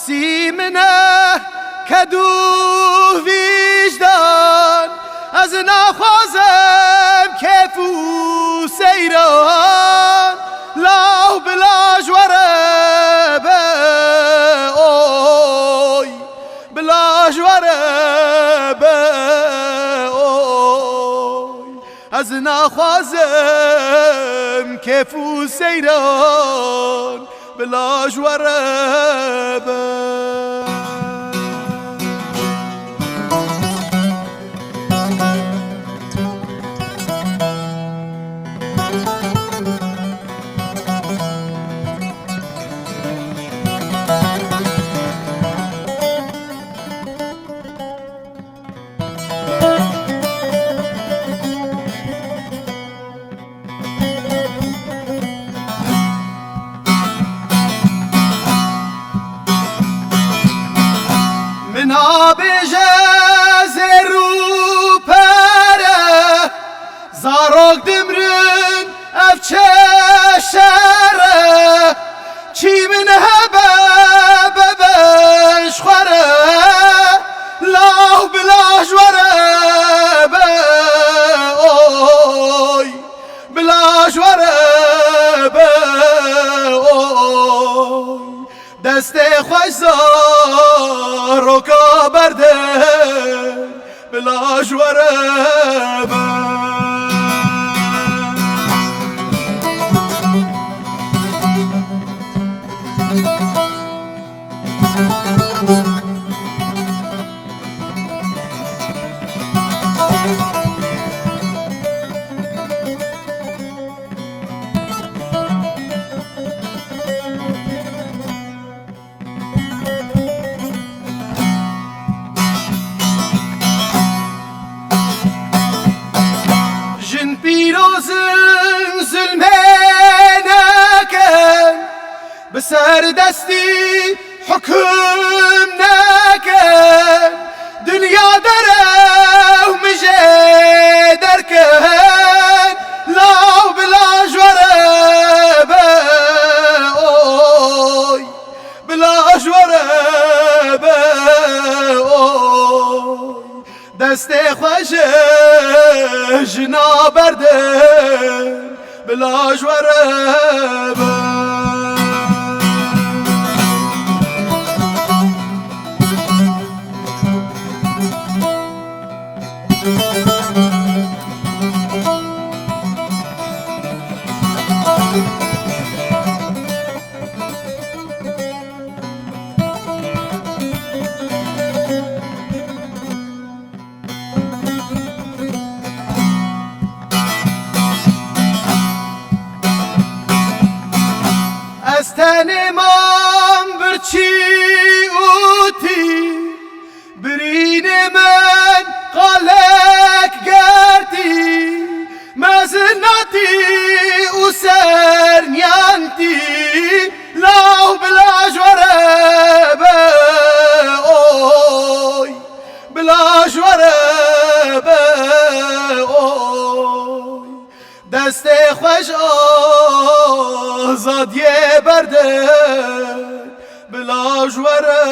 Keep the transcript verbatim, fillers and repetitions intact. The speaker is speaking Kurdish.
Sî min e ked û vîjdan, ez naxwazim kêf û seyran, law bila ji we re be, oy, bila ji we re be, oy. Ez naxwazim kêf û seyran bila ji we re be. Min nabêje zêr û pere, zarok dimrin ev çi şer e. Çî min hebe bebe ji xwe re, law bila ji we re be, oy, bila ji we re be, oy. Destê xwe ji zaroka berdin, bila ji we re be. Jin pîroz in, zulmê nekin, bi serdestî hukum nekin. Dinya derew min jê derkin, law bila ji we re be, oy, bila ji we re be, oy. Destê xwe ji jina berdin, bila ji we re be. Ez tenê mam birçî û tî, birînê min qalek gertî, mezinatî û serniyantî, law bila ji we re be, oy, bila ji we re be, oy. Destê xwe ji azadiyê berdin, bila ji we re